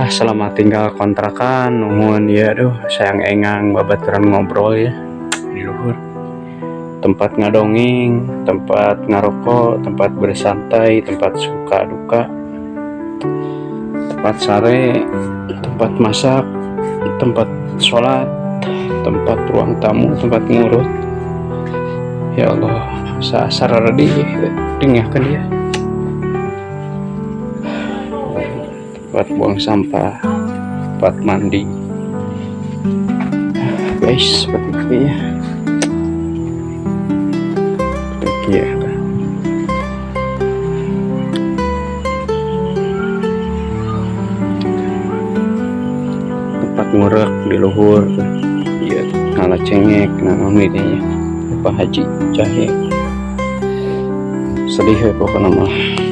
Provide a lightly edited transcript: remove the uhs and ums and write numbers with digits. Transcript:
Ah, selamat tinggal kontrakan, nuhun ya. Aduh, sayang engang babaturan ngobrol ya di luhur. Tempat ngadongeng, tempat ngarokok, tempat bersantai, tempat suka duka, tempat sare, tempat masak, tempat sholat, tempat ruang tamu, tempat ngurut. Ya Allah, sararadi dengahkeun dia. Tempat buang sampah, tempat mandi. Guys, seperti itu ya. Seperti ya. Tempat ngurek di luhur. Iya, ngala cengek, naon ini ya. Pak Haji Jahe. Sedih ya pokoknya mah.